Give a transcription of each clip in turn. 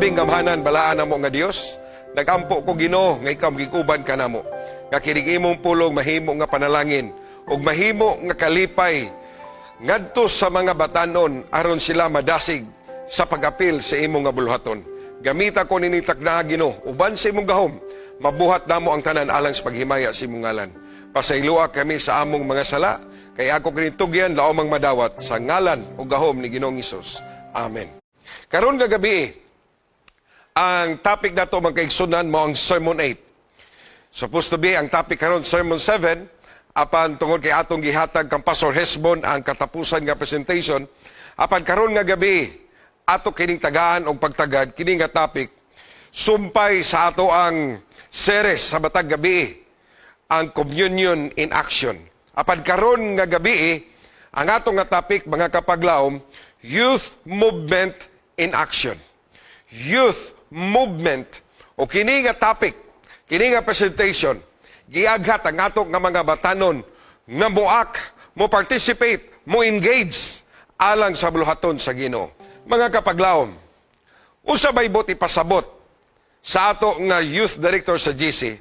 Labing gamhanan, balaan namo nga Dios, nagampo ko, Ginoo, nga ikaw gikuban ka namo. Nga kining imong pulong mahimo nga panalangin ug mahimo nga kalipay ngadto sa mga batanon aron sila madasig sa pag-apil sa imong nga buluhaton. Gamita ko nini takna, Ginoo, uban sa imong gahom, mabuhat namo ang tanan alang sa paghimaya sa imong ngalan. Pasayloa kami sa among mga sala, kay ako kini tugyan laom ang madawat sa ngalan o gahom ni Ginoong Hesus. Amen. Karon nga gabi, ang topic nato, mga kaigsunan, mao ang Sermon 8. Supposed to be ang topic karon Sermon 7, apan tungod kay atong gihatag kang Pastor Hesbon ang katapusan nga presentation, apan karon nga gabi ato kining tagaan og pagtagad kini nga topic, sumpay sa ato ang series sa matag gabi, ang Communion in Action. Apan karon nga gabi, ang ato nga topic, mga kapaglaom, Youth Movement in Action. Youth Movement. O kini nga topic, kini nga presentation, giaghat ang ato nga mga batanon nga moak, mo participate, mo engage alang sa buluhaton sa Ginoo. Mga kapaglaom, usa bay buot ipasabot sa ato nga youth director sa GC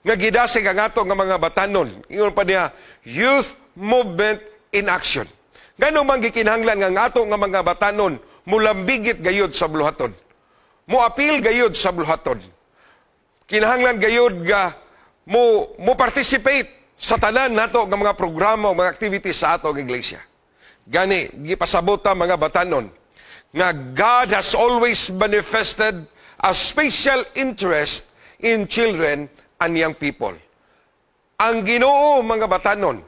nga gidasig ang ato nga mga batanon? Ingon pa niya, Youth Movement in Action. Ngano man gikinahanglan nga ang ato nga mga batanon mulambigit gayud sa buluhaton, moapil gayud sa buluhaton? Kinahanglan gayud nga mo participate sa tanan nato nga mga programa o mga activities sa ato nga iglesia. Gani gipasabot ta, mga batanon, nga God has always manifested a special interest in children and young people. Ang Ginoo, mga batanon,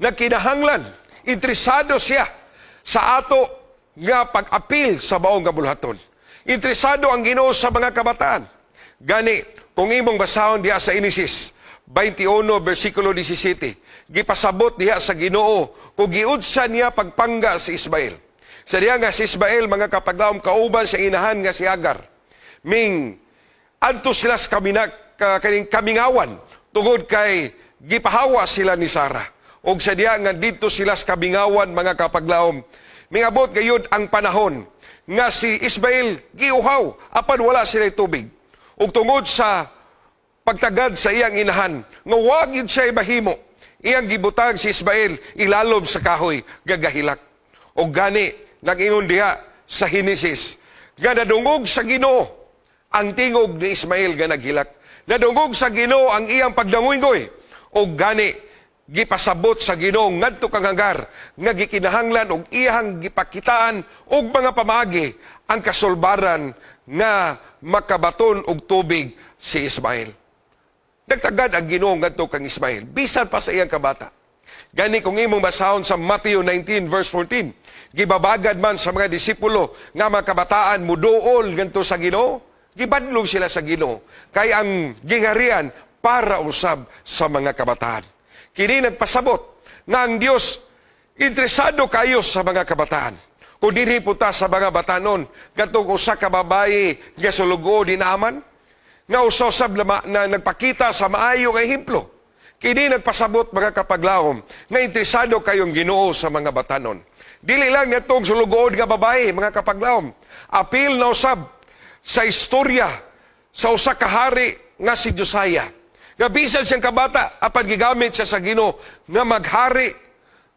nagkinahanglan, interesado siya sa ato nga pag-apil sa maong nga buluhaton. Interesado ang Ginoo sa mga kabataan. Gani, kung imong basahon diha sa Genesis 21 versikulo 17, gipasabot diha sa Ginoo kung giunsa niya pagpangga si Ismael. Sa diha nga si Ismael, mga kapaglaom, kauban sa inahan nga si Agar. Ming adto sila sa kaning kamingawan tungod kay gipahawa sila ni Sara. Og sa diha nga didto sila sa kamingawan, mga kapaglaom, mingabot gayud ang panahon nga si Ismael giuhaw apan wala sila tubig. Ug tungod sa pagtagad sa iyang inahan nga wa gyud siya mahimo, iyang gibutang si Ismael ilalom sa kahoy gagahilak. Og gani nag-ingon diha sa Henesis nga nadungog sa Ginoo ang tingog ni Ismael nga naghilak. Nadungog sa Ginoo ang iyang pagdangoy-ngoy. Og gani gipasabot sa Ginoo ngadto kang Hagar nga gikinahanglan og iyang gipakitaan og mga pamaagi ang kasulbaran nga makabaton og tubig si Ismael. Nagtagad ang Ginoo ngadto kang Ismael bisan pa sa iyang kabata. Gani kung imong basahon sa Matthew 19 verse 14, gibabagad man sa mga disipulo nga mga kabataan muduol ngadto sa Ginoo, gibadlong sila sa Ginoo kay ang gingarian para usab sa mga kabataan. Kini nagpasabot nga ang Dios interesado kayo sa mga kabataan. Kung dinhi punta sa mga batanon, katong usa ka babayi nga sulugoon ni Naaman, nga usa-usab na nagpakita sa maayo nga ehemplo. Kini nagpasabot, mga kapaglaom, nga interesado kayong Ginoo sa mga batanon. Dili lang netong sulugoon nga babae, mga kapaglaom. Apil na usab sa istorya sa usa ka hari nga si Josiah. Nga bisan siyang kabata, apan gigamit siya sa Ginoo nga maghari,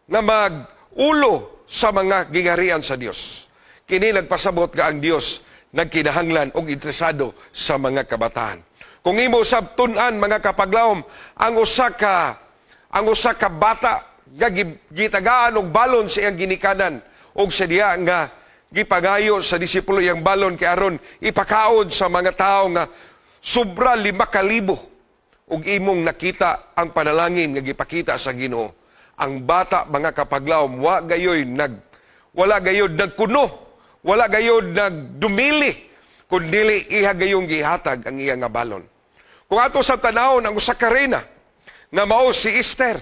nga magulo sa mga gingarian sa Dios. Kini nagpasabot nga ang Dios nagkinahanglan og interesado sa mga kabataan. Kung imo usab tun-an, mga kapaglaom, ang usa ka bata nga gitagaan og balon sa iyang ginikanan og sa diha nga gipangayo sa disipulo iyang balon kay aron ipakaon sa mga tawo nga sobra 5,000, ug imong nakita ang panalangin nga gipakita sa Ginoo. Ang bata, mga kapaglaom, wala gayod nagkuno, wala gayod nagdumili, kundili iha gayong gihatag ang iya nga balon. Kung ato sa tanawon ang usa ka reyna nga mao si Esther,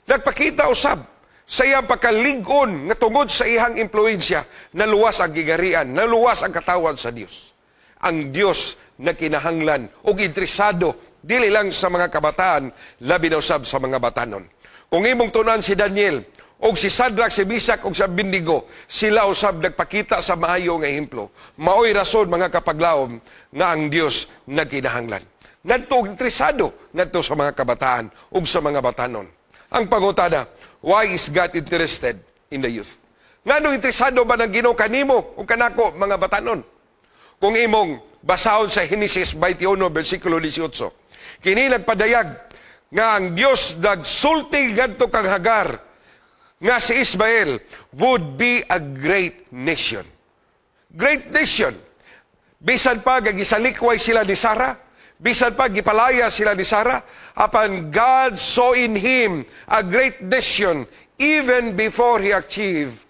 nagpakita usab sa iyang pagkalig-on nga tungod sa iyang impluensya, naluwas ang gigarian, naluwas ang katawhan sa Dios. Ang Dios nagkinahanglan og interesado dili lang sa mga kabataan, labi na usab sa mga batanon. Kung imong tunan si Daniel, Og si Sadrach, si Meshach ug si Abednego, sila usab nagpakita sa maayo nga ehemplo. Maoy rason, mga kapaglaom, nga ang Dios nagkinahanglan ngadto og interesado ngadto sa mga kabataan ug sa mga batanon. Ang pangutana, why is God interested in the youth? Nganong interesado ba ng Ginoo kanimo ug kanako, mga batanon? Kung imong basahon sa Genesis 21 versikulo 18, kini nagpadayag nga ang Dios nagsulti ngadto kang Hagar nga si Ismael would be a great nation. Great nation. Bisan pa gisalikway sila ni Sarah, bisan pa gipalaya sila ni Sarah, apan God saw in him a great nation even before he achieved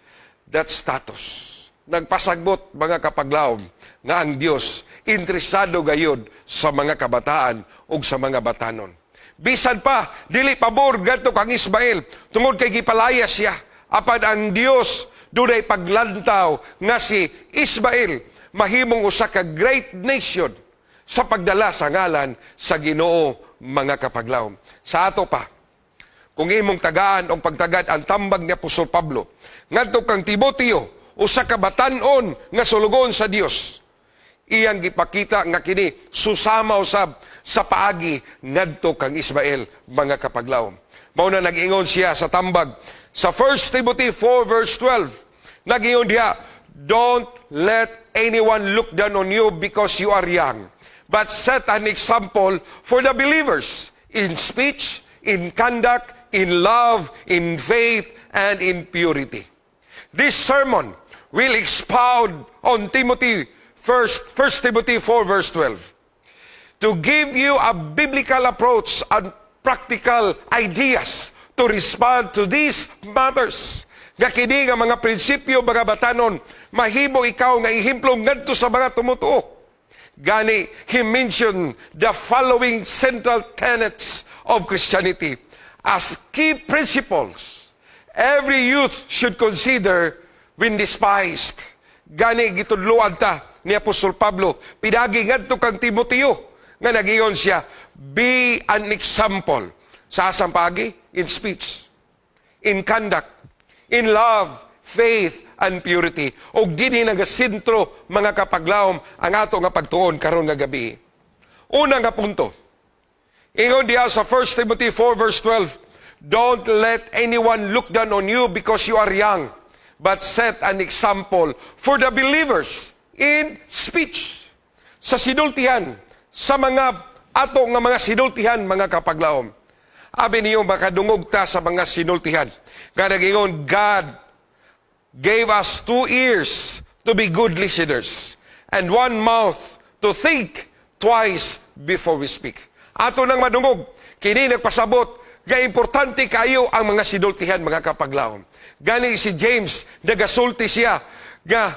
that status. Nagpasagbot, mga kapaglaom, nga ang Dios interesado gayod sa mga kabataan ug sa mga batanon. Bisan pa dili pabor ngadto kang Ismael tungod kay gipalaya siya, apan ang Dios dunay paglantaw nga si Ismael mahimong usa ka great nation sa pagdala sa ngalan sa Ginoo, mga kapaglaom. Sa ato pa, kung imong tagaan o pagtagad ang tambag ni Apostol Pablo ngadto kang Timoteo, usa ka batan-on nga sulugoon sa Dios, iyang gipakita nga kini susama usab sa paagi ngadto kang Ismael, mga kapaglaom. Mao na nag-ingon siya sa tambag sa 1 Timothy 4 verse 12. Nag-ingon diha, "Don't let anyone look down on you because you are young, but set an example for the believers in speech, in conduct, in love, in faith, and in purity." This sermon will expound on Timothy first, 1 Timothy 4 verse 12 to give you a biblical approach and practical ideas to respond to these matters. Nga kini nga mga prinsipyo, mga batanon, mahimo ikaw nga ehemplo ngadto sa mga tumutuo. Gani, he mentioned the following central tenets of Christianity as key principles every youth should consider when despised. Gani gitudloan ta ni Apostol Pablo pinaagi ngadto kang Timoteo nga nagiyon siya, "Be an example." Sa asang paagi? In speech, in conduct, in love, faith, and purity. Og dinhi nagasentro, mga kapaglaom, ang ato nga pagtuon karon nga gabi. Una nga punto, ingon diha sa 1 Timothy 4 verse 12, "Don't let anyone look down on you because you are young, but set an example for the believers in speech." Sa sinultihan, sa mga ato nga mga sinultihan, mga kapaglaom. Abi niyo makadungog ta sa mga sinultihan nga nagingon, "God gave us two ears to be good listeners and one mouth to think twice before we speak." Ato nang madungog, kini nagpasabot nga importante kayo ang mga sinultihan, mga kapaglaom. Gani si James, nagasulti siya nga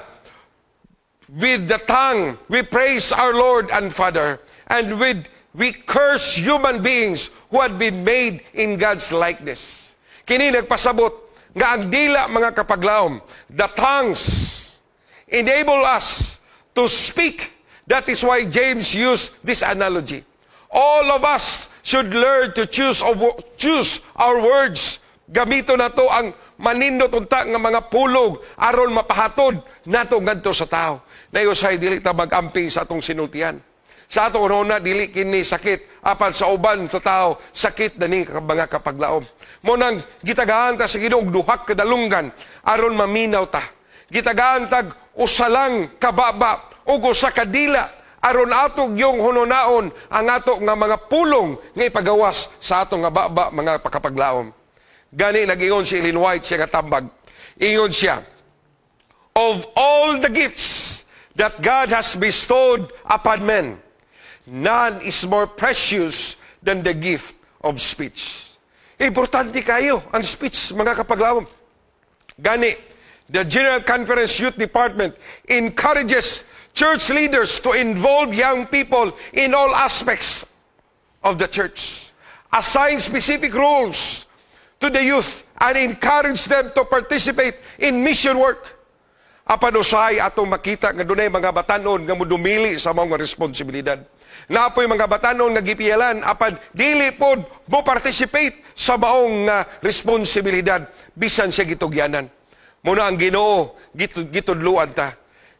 with the tongue we praise our Lord and Father, and with we curse human beings who had been made in God's likeness. Kini nagpasabot nga ang dila, mga kapaglaom, the tongues enable us to speak. That is why James used this analogy. All of us should learn to choose our words. Gamito nato ang manindot unta nga mga pulong aron mapahatod nato ngadto sa tao. Nayosay dili ta mag-amping sa atong sinultihan. Sa atong una, dili kini sakit, apan sa uban sa tao sakit na ni mga kapaglaom. Mao nang gitagaan ta sa Ginoo og duha ka dalunggan aron maminaw ta. Gitagaan tag usa lang kababa ug usa ka dila aron ato yung hununaon ang ato nga mga pulong nga ipagawas sa ato nga baba, mga kapaglaom. Gani nag-ingon si Ellen White siya nga tambag. Ingon siya, "Of all the gifts that God has bestowed upon men, none is more precious than the gift of speech." Importante kayo ang speech, mga kapaglaom. Gani, the General Conference Youth Department encourages church leaders to involve young people in all aspects of the church, assign specific roles to the youth and encourage them to participate in mission work. Apan usahay atong makita nga dunay mga batanon nga mudumili sa mga responsibilidad. Naa poy mga batanon nga gipiyalan apan dili pod mo participate sa maong nga responsibilidad. Bisan siya gitugyanan. Mao na ang Ginoo gitudluan ta.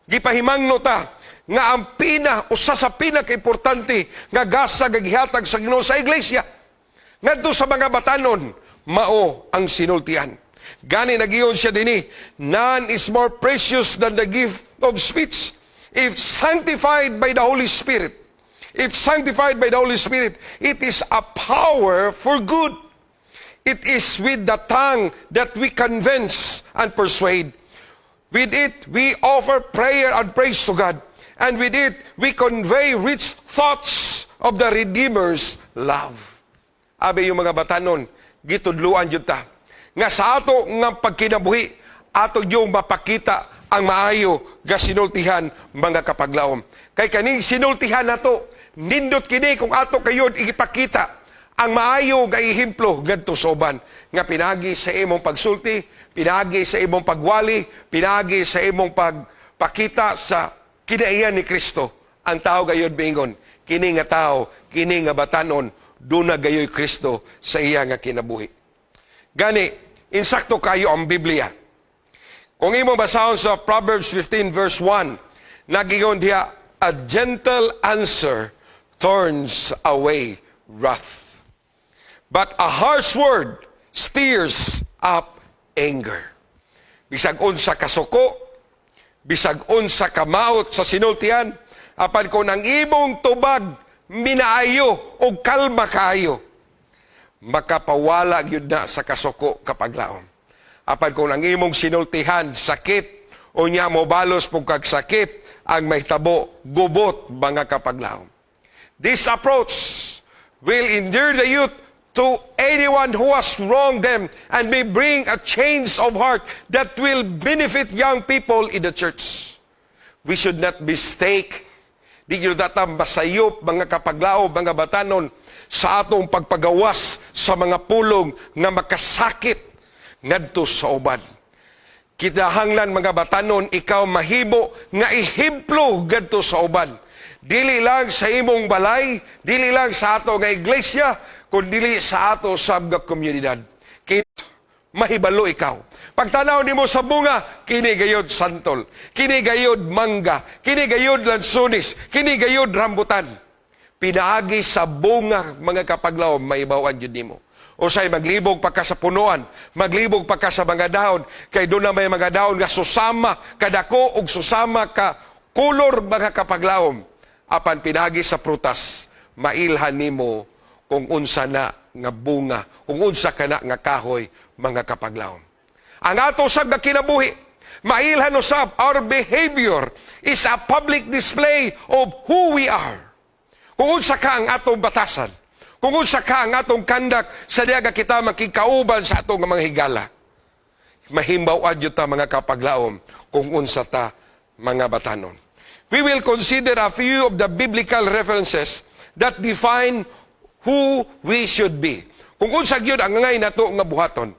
Gipahimangno ta nga ang usa sa pinaka-importante nga gasa nga gihatag sa Ginoo sa iglesia ngadto sa mga batanon, mao ang sinultian. Gani nagiyon siya dinhi, "None is more precious than the gift of speech if sanctified by the Holy Spirit. If sanctified by the Holy Spirit, it is a power for good. It is with the tongue that we convince and persuade. With it, we offer prayer and praise to God. And with it, we convey rich thoughts of the Redeemer's love." Abi yung mga batanon, gitudluan jud ta nga sa ato nga pagkinabuhi, ato yung mapakita ang maayo nga sinultihan, mga kapaglaom. Kay kaning sinultihan nato, nindot kini kung ato kayod ipakita ang maayo nga ehemplo ngadto sa uban nga pinagi sa imong pagsulti, pinagi sa imong pagwali, pinagi sa imong pagpakita sa kinaiyan ni Kristo. Ang tao gayod bingon, "Kini nga tao, kini nga batanon, duna gayoy Kristo sa iya nga kinabuhi." Gani, insakto kayo ang Biblia. Kung imo basahon sa Proverbs 15 verse 1, nagingon diha, "A gentle answer turns away wrath, but a harsh word stirs up anger." Bisag unsa kasuko, bisag unsa kamaot sa sinultian, apan kung ang imong tubag minaayo o kalma kaayo, makapawala gyud na sa kasuko, kapaglaom. Apan kung ang imong sinultihan sakit, unya mo balos pug kag sakit, ang mahitabo, gubot, mga kapaglaom. This approach will endear the youth to anyone who has wronged them and may bring a change of heart that will benefit young people in the church. We should not mistake. Di gyud ta masayop, mga kapaglaom, mga batanon, sa atong pagpagawas sa mga pulong nga makasakit ngadto sa uban. Kinahanglan, mga batanon, ikaw mahimo nga ehemplo ngadto sa uban. Dili lang sa imong balay, dili lang sa ato nga iglesia, kundi sa ato sa nga komunidad. Kay mahibalo ikaw. Pagtanaw nimo sa bunga, kini gayod santol, kini gayod mangga, kini gayod lansunis, kini gayod rambutan. Pinaagi sa bunga, mga kapaglaom, mahibaw-an jud nimo. Usay maglibog pa ka sa punuan, maglibog pa ka sa mga dahon, kay doon na may mga dahon nga susama kadako ug susama ka kolor, mga kapaglaom. Apan pinagi sa prutas, mailhan nimo kung unsa na nga bunga, kung unsa ka na nga kahoy, mga kapaglaom. Ang ato sa nga kinabuhi, mailhan usab, our behavior is a public display of who we are. Kung unsa ka ang atong batasan, kung unsa ka ang atong conduct sa diha nga kita makikauban sa atong mga higala, mahimbaw jud ta, mga kapaglaom, kung unsa ta mga batanon. We will consider a few of the biblical references that define who we should be. Kung unsa gyud ang angay nato nga buhaton.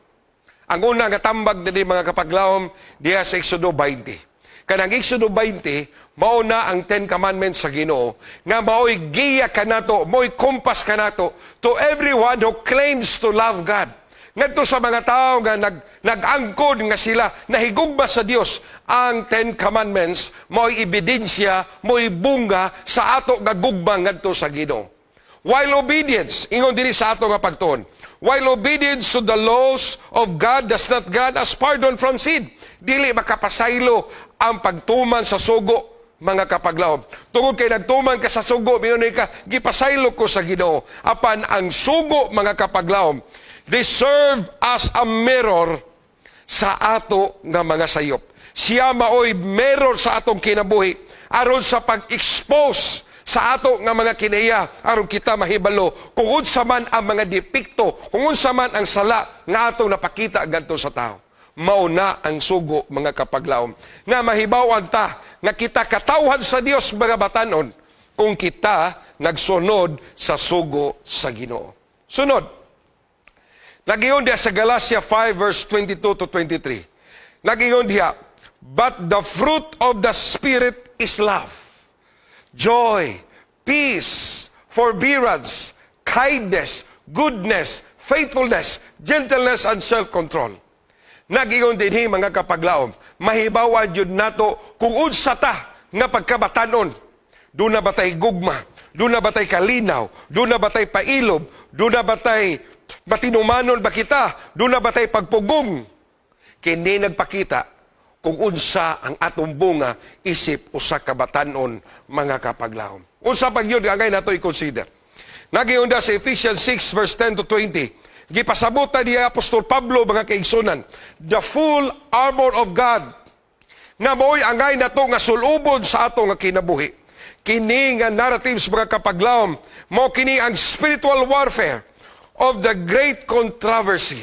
Ang una nga tambag dinhi, mga kapaglaom, diha sa Exodo 20. Kanang Exodo 20, mao na ang Ten Commandments sa Ginoo nga maoy giya kanato, maoy kompas kanato to everyone who claims to love God. Ngadto sa mga tao nga nag-angkon nga sila nahigugma sa Dios, ang Ten Commandments maoy ebidensya, maoy bunga sa ato nga gugma ngadto sa Ginoo. While obedience, ingon dinhi sa ato nga pagtuon, while obedience to the laws of God does not grant us pardon from sin, dili makapasaylo ang pagtuman sa sugo, mga kapaglaom. Tungod kay nagtuman ka sa sugo, mingon ka, "Gipasaylo ko sa Ginoo." Apan ang sugo, mga kapaglaom, they serve as a mirror sa ato nga mga sayop. Siya maoy mirror sa atong kinabuhi aron sa pag-expose sa ato nga mga kinaiya, aron kita mahibalo kung unsa man ang mga depekto, kung unsa man ang sala nga atong napakita ngadto sa tao. Mao na ang sugo, mga kapaglaom, nga mahibaw-an ta nga kita katawhan sa Dios, mga batanon, kung kita nagsunod sa sugo sa Ginoo. Sunod, nagingon diha sa Galatia 5 verse 22 to 23. Nagingon diha, "But the fruit of the Spirit is love, joy, peace, forbearance, kindness, goodness, faithfulness, gentleness, and self-control." Nag-ingon dinhi, mga kapaglaom, mahibawan jud nato kung unsa ta nga pagkabatanon. Duna ba tay gugma? Duna ba tay kalinaw? Duna ba tay pailob? Duna ba tay matinumanon ba kita? Duna ba tay pagpugong? Kini nagpakita kung unsa ang atong bunga isip usa ka batanon, mga kapaglaom. Unsa pag yun angay nato i-consider? Nagiunda sa Ephesians 6 verse 10 to 20. Gipasabutan ni Apostol Pablo, mga kaigsunan, the full armor of God nga mo'y angay nato nga sulubon sa ato nga kinabuhi. Kini nga narratives, mga kapaglaom, mo kini ang spiritual warfare of the great controversy.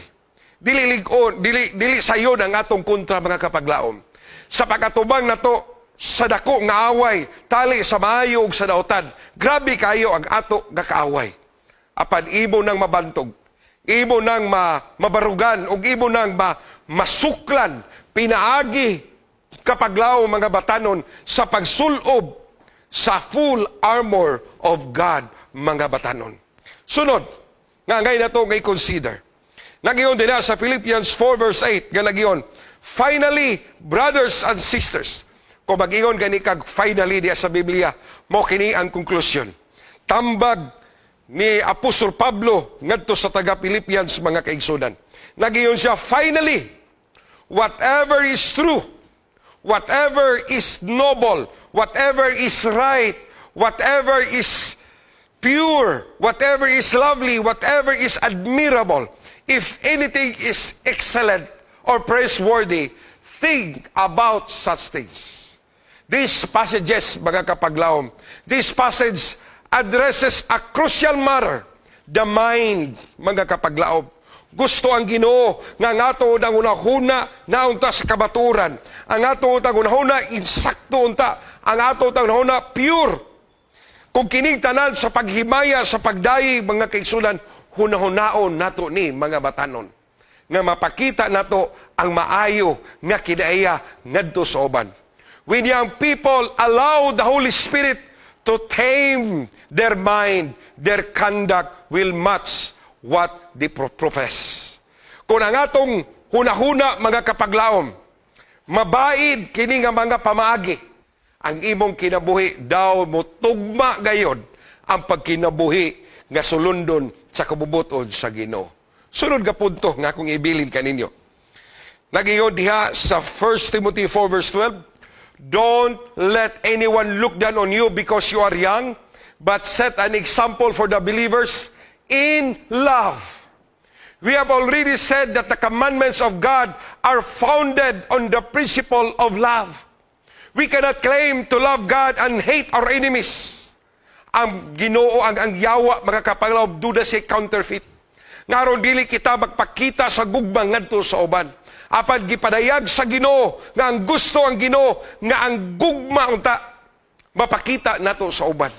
Dili lig-on, dili sayon ang atong kontra, mga kapaglaom. Sa pag-atubang nato sa dako nga away, tali sa maayo ug sa dautan. Grabe kayo ang ato nga kaaway. Apan imo nang mabantog, imo nang mabarugan ug imo nang masuklan pinaagi, kapaglaom, mga batanon, sa pagsulob sa full armor of God, mga batanon. Sunod, nga ngay nato ngay consider. Nagiyon din na sa Philippians 4 verse 8, nga nagiyon, "Finally, brothers and sisters." Kung mag-ingon gani kag "finally" diya sa Biblia, mo kini ang konklusyon. Tambag ni Apostol Pablo ngadto sa taga Philippians, mga kaigsunan. Nagiyon siya, "Finally, whatever is true, whatever is noble, whatever is right, whatever is pure, whatever is lovely, whatever is admirable, if anything is excellent or praiseworthy, think about such things." These passages, mga kapaglaom, this passage addresses a crucial matter, the mind, mga kapaglaom. Gusto ang Ginoo nga ang ato ang hunahuna naunta sa kabaturan. Ang ato ang hunahuna insakto unta. Ang ato ang hunahuna pure. Kung kining tanan sa paghimaya, sa pagdayi, mga kaigsunan, hunahunaon nato ni, mga batanon. Nga mapakita nato ang maayo nga kinaiya ngadto sa uban. When young people allow the Holy Spirit to tame their mind, their conduct will match what they profess. Kung ang atong hunahuna, mga kapaglaom, mabaid kini nga mga pamaagi, ang imong kinabuhi daw mo tugma gayon ang pagkinabuhi nga sulundon sa kabubuton sa Ginoo. Sunod nga punto nga akong ibilin kaninyo. Nagingon diha sa 1 Timothy 4 verse 12, "Don't let anyone look down on you because you are young, but set an example for the believers in love." We have already said that the commandments of God are founded on the principle of love. We cannot claim to love God and hate our enemies. Ang Ginoo, ang yawa, mga kapaglaom, duna siya'y counterfeit. Ngaron dili kita magpakita sa gugma ngadto sa uban? Apan gipadayag sa Ginoo nga ang gusto ang Ginoo nga ang gugma unta mapakita nato sa uban.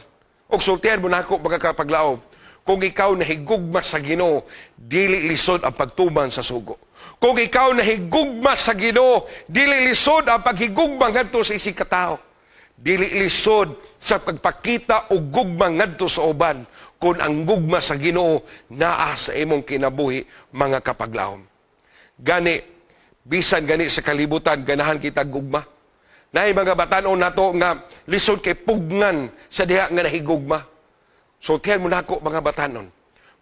Og sultihan mo nako, mga kapaglaom, kung ikaw nahigugma sa Ginoo, dili lisod ang pagtuman sa sugo. Kung ikaw nahigugma sa Ginoo, dili lisod ang paghigugma ngadto sa isig katao. Dili lisod sa pagpakita og gugma ngadto sa uban kung ang gugma sa Ginoo naa sa imong kinabuhi, mga kapaglaom. Gani bisan gani sa kalibutan ganahan kita gugma. Naay mga batan-on nato nga lisod kay pugngan sa diha nga nahigugma. Sultihan mo nako, mga batanon.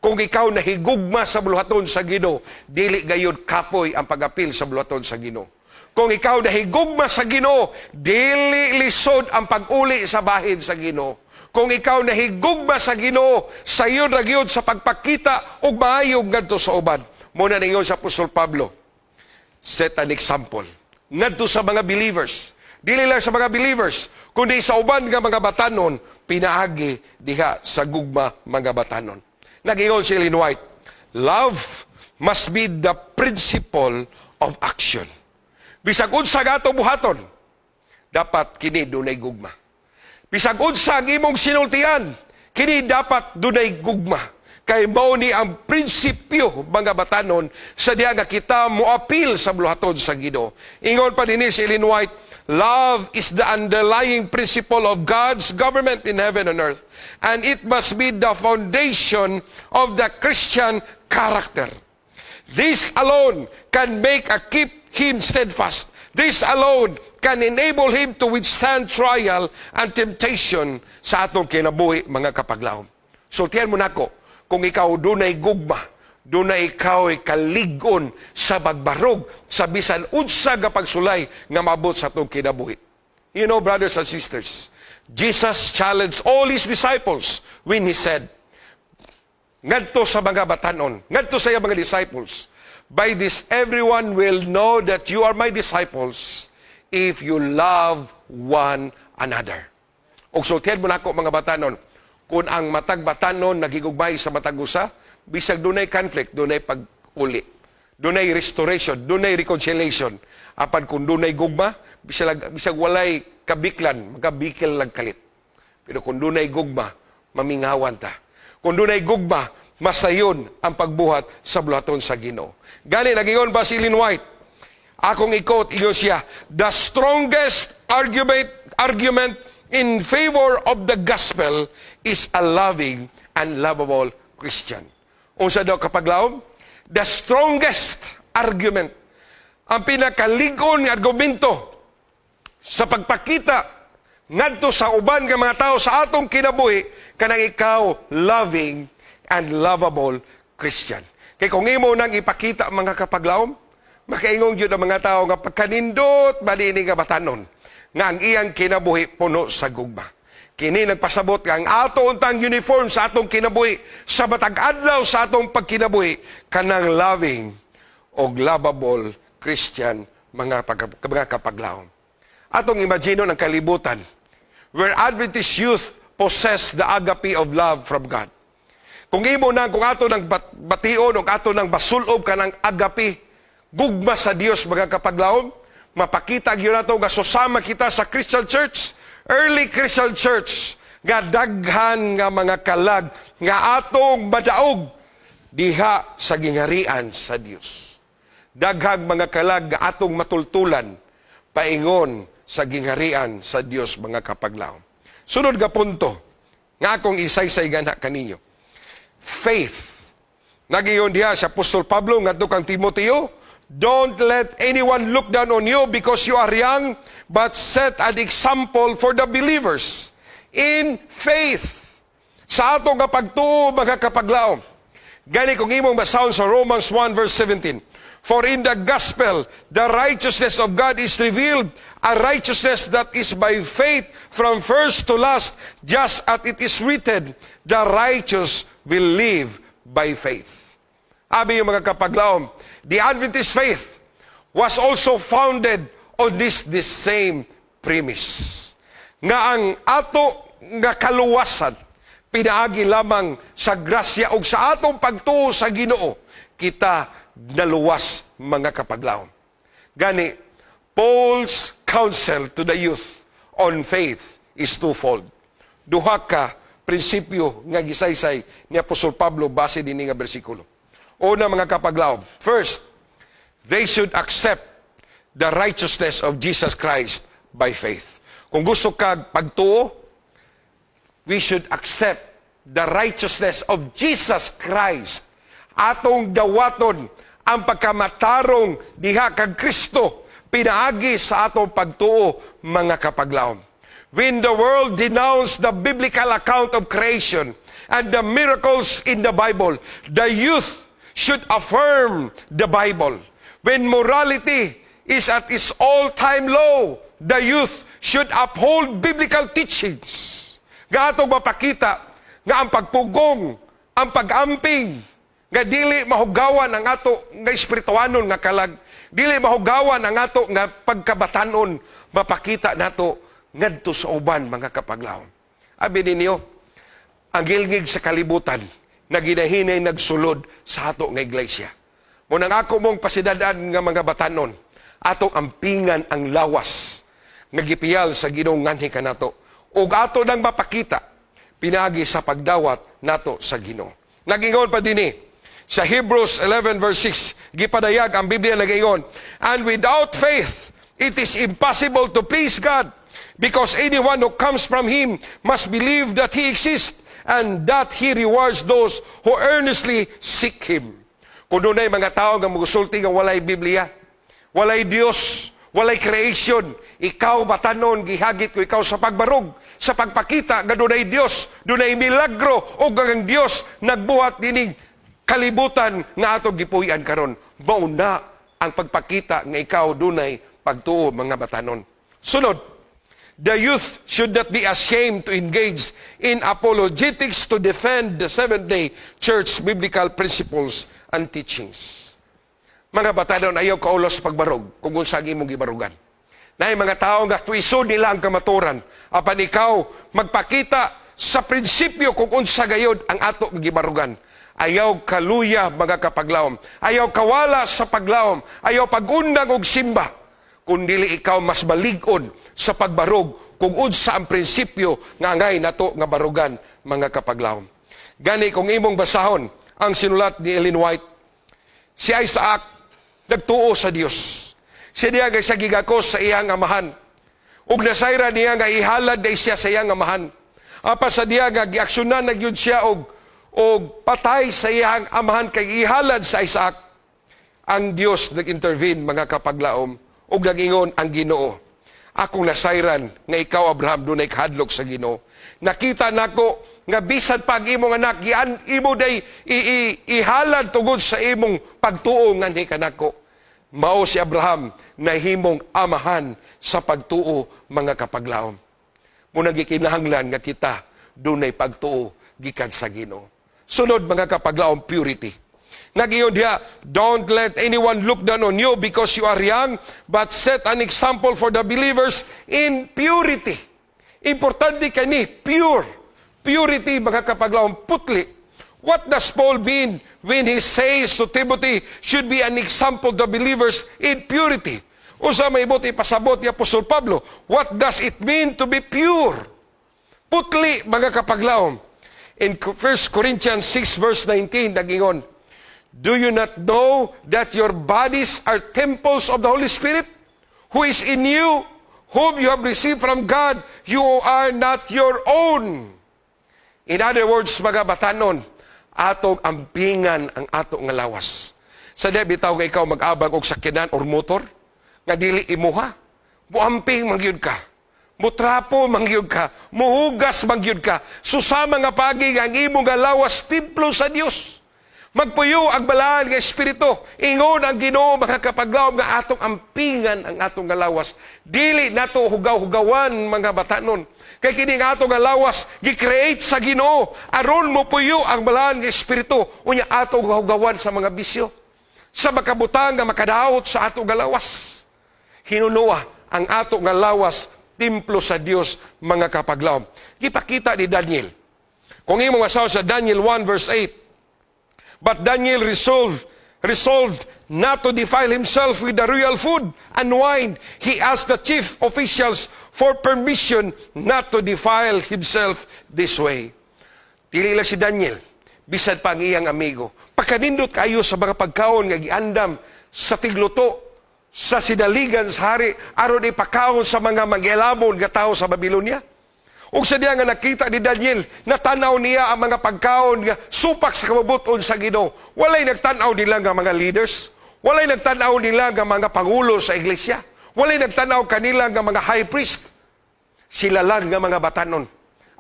Kung ikaw nahigugma sa buluhaton sa Ginoo, dili gayud kapoy ang pag-apil sa buluhaton sa Ginoo. Kung ikaw nahigugma sa Ginoo, dili lisod ang pag-uli sa bahin sa Ginoo. Kung ikaw nahigugma sa Ginoo, sayon ra gyud sa pagpakita og maayo ngadto sa uban. Muna ningon sa Apostol Pablo, set an example ngadto sa mga believers. Dili lang sa mga believers, kundi sa uban nga mga batanon, pinaagi diha sa gugma, mga batanon. Nagingon si Ellen White, "Love must be the principle of action." Bisag unsa gato buhaton, dapat kini dunay gugma. Bisag unsa ang imong sinultian, kini dapat dunay gugma. Kay mao ni ang prinsipyo, mga batanon, sa diha nga kita moapil sa buluhaton sa Ginoo. Ingon pa dinhi si Ellen White, "Love is the underlying principle of God's government in heaven and earth, and it must be the foundation of the Christian character." This alone can make a keep him steadfast. This alone can enable him to withstand trial and temptation sa atong kinabuhi, mga kapaglaom. Sultihan mo nako, kung ikaw dunay gugma, dunay ikaw ay kalig-on sa pagbarog sa bisan unsa nga pagsulay nga maabot sa atong kinabuhi. Brothers and sisters, Jesus challenged all His disciples when He said, ngadto sa mga batanon, ngadto sa iyang mga disciples, "By this everyone will know that you are my disciples if you love one another." Og sultihan mo nako, mga batanon, kung ang matag batanon nagigugmay sa matag usa, bisag dunay conflict, dunay pag-uli. Dunay restoration, dunay reconciliation. Apan kung dunay gugma, bisag walay kabiklan, magkabikil lang kalit. Pero kung dunay gugma, mamingawan ta. Kung dunay gugma, masayon ang pagbuhat sa buluhaton sa Ginoo. Gani nagingon ba si Ellen White? Akong i-quote, ingon siya, "The strongest argument in favor of the gospel is a loving and lovable Christian." Unsa daw, kapaglaom? The strongest argument, ang pinakalig-on nga argumento sa pagpakita ngadto sa uban nga mga tao sa atong kinabuhi kanang ikaw loving and lovable Christian. Kay kung imo nang ipakita, mga kapaglaom, makaingon gyud ang mga tao nga pagkanindot ba ni nga batanon nga ang iyang kinabuhi puno sa gugma. Kini nagpasabot nga ang ato untang uniform sa atong kinabuhi sa matag adlaw sa atong pagkinabuhi kanang loving og lovable Christian, mga kapaglaom. Atong imagine ang kalibutan where Adventist youth possess the agape of love from God. Kung imo na, kung ato ng bation o ato ng basulob kanang agape, gugma sa Dios, mga kapaglaom, mapakita gyud nato nga susama kita sa Christian church, early Christian church, nga daghan nga mga kalag nga atong madaog diha sa gingharian sa Dios. Daghang mga kalag nga atong matultulan paingon sa gingharian sa Dios, mga kapaglaom. Sunod nga punto nga akong isaysay gana kaninyo. Faith. Nagingon diha si Apostol Pablo ngadto kang Timoteo, "Don't let anyone look down on you because you are young, but set an example for the believers in faith." Sa atong nga pagtuo, mga kapaglaom. Gani kung imong basahon sa Romans 1 verse 17, "For in the gospel, the righteousness of God is revealed, a righteousness that is by faith from first to last, just as it is written, 'The righteous will live by faith.'" Abi yung mga kapaglaom, the Adventist faith was also founded on this same premise. Nga ang ato nga kaluwasan, pinaagi lamang sa grasya o sa atong pagtuo sa Ginoo, kita naluwas, mga kapaglaom. Gani, Paul's counsel to the youth on faith is twofold. Duha ka prinsipyo nga gisaysay ni Apostol Pablo base dinhi nga bersikulo. Una, mga kapaglaom, first, they should accept the righteousness of Jesus Christ by faith. Kung gusto kag pagtuo, we should accept the righteousness of Jesus Christ. Atong dawaton ang pagkamatarong diha kang Kristo pinaagi sa atong pagtuo, mga kapaglaom. When the world denounced the biblical account of creation and the miracles in the Bible, the youth should affirm the Bible. When morality is at its all-time low, the youth should uphold biblical teachings. Nga atong mapakita nga ang pagpugong, ang pag-amping, nga dili mahugawan ang ato nga espirituanon nga kalag, dili mahugawan ang ato nga pagkabatanon, mapakita nato ngadto sa uban, mga kapaglaom. Abi ninyo, ang gilngig sa kalibutan naginahinay nagsulod sa ato nga iglesia. Munang ako mong pasidadaan nga mga batanon, atong ampingan ang lawas nga gipiyal sa Ginoo nganhi kanato. Ug ato nang mapakita pinaagi sa pagdawat nato sa Ginoo. Nagingon pa dinhi sa Hebrews 11 verse 6, gipadayag ang Biblia nagaingon, "And without faith, it is impossible to please God, because anyone who comes from Him must believe that He exists and that He rewards those who earnestly seek Him." Kung dunay mga tao nga musulti nga walay Biblia, walay Dios, walay creation, ikaw, batanon, gihagit ko ikaw sa pagbarog, sa pagpakita nga dunay Dios, dunay milagro, ug ang Dios nagbuhat dining kalibutan nga atong gipuy-an karon. Mao na ang pagpakita nga ikaw dunay pagtuo, mga batanon. Sunod, the youth should not be ashamed to engage in apologetics to defend the Seventh-day Church biblical principles and teachings. Mga batanon, ayaw kaulos sa pagbarog kung unsa ang imong gibarugan. Naay mga tao nga tuison nila ang kamaturan. Apan ikaw, magpakita sa prinsipyo kung unsa gayod ang ato gibarugan. Ayaw kaluya, mga kapaglaom. Ayaw kawala sa paglaom. Ayaw pag-undang og simba. Kung dili ikaw mas balig-on sa pagbarog kung unsa ang prinsipyo nga angay nato nga barugan, mga kapaglaom. Gani kung imong basahon ang sinulat ni Ellen White, si Isaac nagtuo sa Dios. Siya diya kay sa gigakos sa iyang amahan. Ug nasayra niya nga ihalad na siya sa iyang amahan. Apan sa diya nga giaksyonan na gyud siya og patay sa iyang amahan kay ihalad sa Isaac. Ang Dios nag-intervene, mga kapaglaom, ug nag-ingon ang Ginoo, "Akong nasayran nga ikaw, Abraham, dunay kahadlok sa Ginoo. Nakita nako nga bisan pag imong anak gian imo day ihalad tungod sa imong pagtuo nganhi kanako." Mao si Abraham nahimong amahan sa pagtuo, mga kapaglaom. Muna gikinahanglan nga kita dunay pagtuo gikan sa Ginoo. Sunod, mga kapaglaom, purity. Nag-ingon diha, "Don't let anyone look down on you because you are young, but set an example for the believers in purity." Importante kani, pure. Purity, mga kapaglaom, putli. What does Paul mean when he says to Timothy should be an example to believers in purity? Unsa may buot ipasabot ni Apostol Pablo? What does it mean to be pure? Putli, mga kapaglaom. In 1 Corinthians 6 verse 19, nag-ingon, "Do you not know that your bodies are temples of the Holy Spirit, who is in you, whom you have received from God? You are not your own." In other words, mga batanon, atong ampingan ang ato nga lawas. Sa di bitaw nga ikaw mag-abang og sakyanan or motor, nga dili imuha, muamping man gyud ka. Mutrapo man gyud ka, muhugas man gyud ka. Susama nga pagi nga ang imo nga lawas templo sa Dios. Magpuyo ang balaan nga espiritu. Ingon ang Ginoo, mga kapaglaom, nga atong ampingan ang atong nga lawas. Dili nato hugaw-hugawan, mga batanon. Kay kini nga atong nga lawas gi-create sa Ginoo aron mo puyo ang balaan nga espiritu. Unya atong hugawan sa mga bisyo, sa makabutang nga makadaot sa atong nga lawas. Hinunoa ang ato nga lawas templo sa Dios, mga kapaglaom. Gipakita ni Daniel. Kung imong asawa sa Daniel 1 verse 8, "But Daniel resolved not to defile himself with the royal food and wine. He asked the chief officials for permission not to defile himself this way." Dili lang si Daniel, bisan pa ang iyang amigo. Pagkanindot kayo sa mga pagkaon nga giandam sa tigluto sa sidaligan sa hari aron ipakaon sa mga mangyalamon nga tao sa Babylonia. Ug sa diya nga nakita ni Daniel, natanaw niya ang mga pagkaon nga supak sa kabubut-on sa Ginoo. Walay nagtanaw nila nga mga leaders, walay nagtanaw nila nga mga pangulo sa iglesia, walay nagtanaw kanila nga mga high priest. Sila lang nga mga batanon.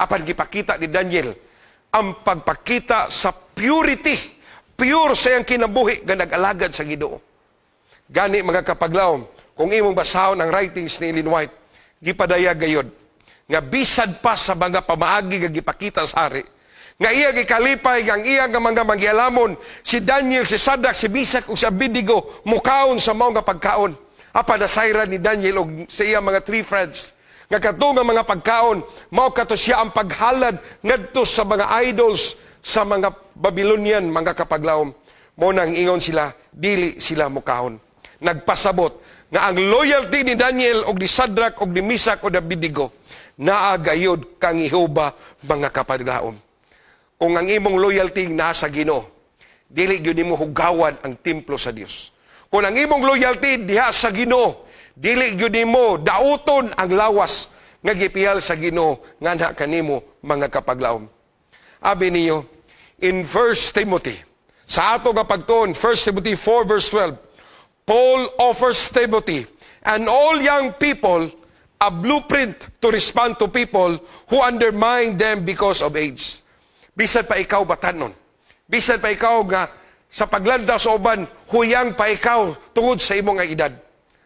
Apan gipakita ni Daniel ang pagpakita sa purity, pure sa iyang kinabuhi nga nag-alagad sa Ginoo. Gani, mga kapaglaom, kung imong basahon ang writings ni Ellen White, gipadayag gayod nga bisan pa sa mga pamaagi nga gipakita sa hari, nga iya gikalipay nga ang iya nga mga manggialamon, si Daniel, si Sadrach, si Mesach ug si Abednego, mukaon sa mao nga pagkaon. Apan nasayran ni Daniel og sa iya mga three friends nga kadto nga mga pagkaon mao kato siya ang paghalad ngadto sa mga idols sa mga Babylonian, mga kapaglaom. Mo nang ingon sila, dili sila mukaon. Nagpasabot nga ang loyalty ni Daniel og ni Sadrach og ni Mesach og ni Abednego naa gayod kang Jehova, mga kapaglaom. Kung ang imong loyalty nasa Ginoo, dili gyud nimo hugawan ang templo sa Dios. Kung ang imong loyalty diha sa Ginoo, dili gyud nimo dauton ang lawas nga gipiyal sa Ginoo nganha kanimo, mga kapaglaom. Abi niyo in 1 Timothy Sa ato nga pagtuon, 1 Timothy 4 verse 12, Paul offers Timothy and all young people a blueprint to respond to people who undermine them because of age. Bisan pa ikaw batanon. Bisan pa ikaw nga sa paglandaw sa uban, huyang pa ikaw tungod sa imong nga edad.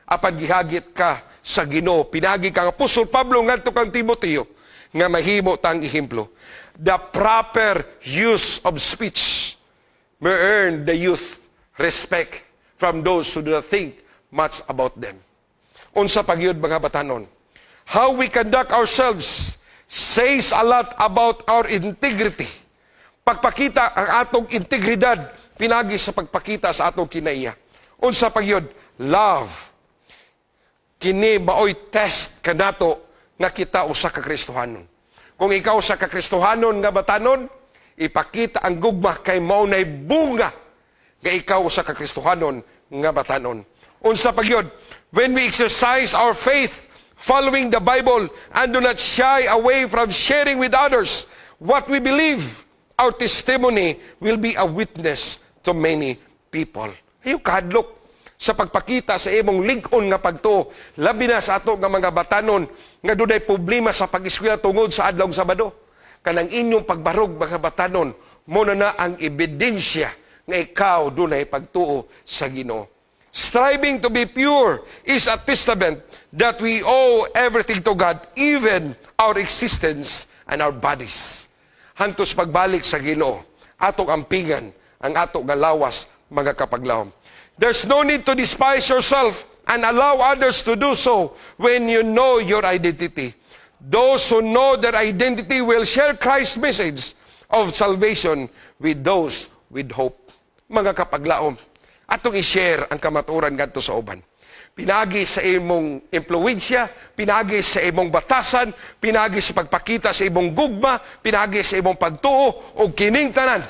Apan gihagit ka sa Ginoo. Pinagi kang Apostol Pablo ngadto kang Timoteo nga mahimo tang ehemplo. The proper use of speech may earn the youth respect from those who do not think much about them. Unsa pagyud, mga batanon? How we conduct ourselves says a lot about our integrity. Pagpakita ang atong integridad pinagi sa pagpakita sa atong kinaiya. Unsa pagyud? Love. Kini maoy test kanato nga kita usa ka Kristohanon. Kung ikaw usa ka Kristohanon nga batanon, ipakita ang gugma kay mao nay bunga nga ikaw usa ka Kristohanon nga batanon. Unsa pagyud? When we exercise our faith following the Bible and do not shy away from sharing with others what we believe, our testimony will be a witness to many people. Ayaw kahadlok sa pagpakita sa imong lig-on nga pagtuo, labi na sa ato nga mga batanon nga dunay problema sa pag-eskwela tungod sa Adlaw Sabado. Kanang inyong pagbarog, mga batanon, mao na ang ebidensya nga ikaw dunay pagtuo sa Ginoo. Striving to be pure is a testament that we owe everything to God, even our existence and our bodies. Hantos pagbalik sa Ginoo, atong ampingan ang ato nga lawas, mga kapaglawom. There's no need to despise yourself and allow others to do so when you know your identity. Those who know their identity will share Christ's message of salvation with those with hope. Mga kapaglaom, atong i-share ang kamatuoran ngadto sa uban. Pinagi sa imong impluwensya, pinagi sa imong batasan, pinagi sa pagpakita sa imong gugma, pinagi sa imong pagtuo, o kining tanan,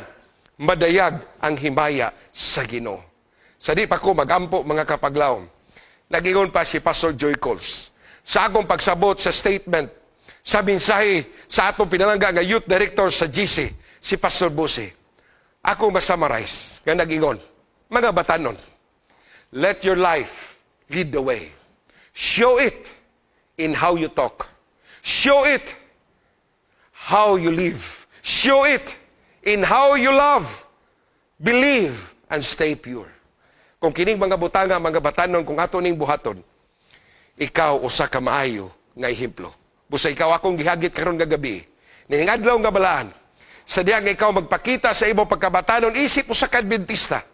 madayag ang himaya sa Ginoo. Sa di pa ko magampo, mga kapaglaom, nagingon pa si Pastor Joy Coles sa akong pagsabot sa statement sa mensahe sa atong pinalangga nga youth director sa GC, si Pastor Busi. Ako ma-summarize nga nagingon, mga batanon, let your life lead the way. Show it in how you talk. Show it how you live. Show it in how you love. Believe and stay pure. Kung kining mga butanga, mga batanon, kung ato ning buhaton, ikaw usa ka maayo nga ehemplo. Busa ikaw akong gihagit karon nga gabi. Nining adlaw nga balaan, sa diha nga ikaw magpakita sa imong pagkabatanon isip usa ka Adventista,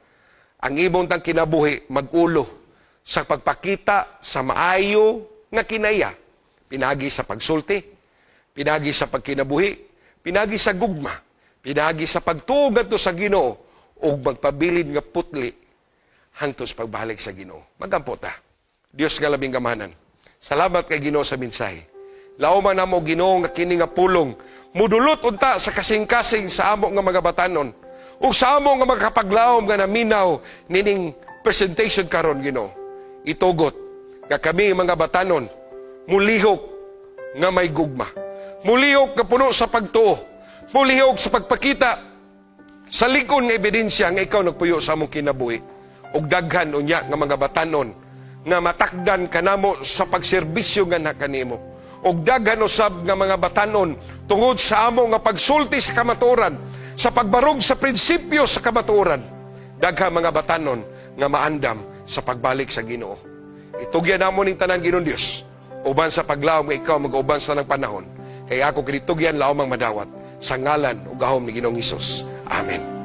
ang imong tang kinabuhi magulo sa pagpakita sa maayo nga kinaiya, pinagi sa pagsulti, pinagi sa pagkinabuhi, pinagi sa gugma, pinagi sa pagtuo ngadto sa Ginoo ug magpabilin nga putli hangtos pagbalik sa Ginoo. Magampo ta. Dios nga labing gamanan, salamat kay Ginoo sa mensahe. Laoma namo, Ginoo, nga kini nga pulong mudulot unta sa kasing-kasing sa amo nga mga batanon ug sa amo nga mga kapaglaom nga naminaw nining presentation karon, Ginoo. Itugot nga kami mga batanon mulihok nga may gugma. Mulihok nga puno sa pagtuo. Mulihok sa pagpakita sa lig-on nga ebidensya nga ikaw nagpuyo sa among kinabuhi. Ug daghan unya nga mga batanon nga matakdan kanamo sa pagserbisyo nga kanimo. Ug daghan usab nga mga batanon tungod sa amo nga pagsulti sa kamatuoran, sa pagbarog sa prinsipyo sa kamatuoran, daghan mga batanon nga maandam sa pagbalik sa Ginoo. Itugyan namo ning tanan, Ginoong Dios, uban sa paglaom nga ikaw mag-uban sa tanang panahon. Kay ako kinitugyan laom ang madawat sa ngalan ug gahom ni Ginoong Hesus. Amen.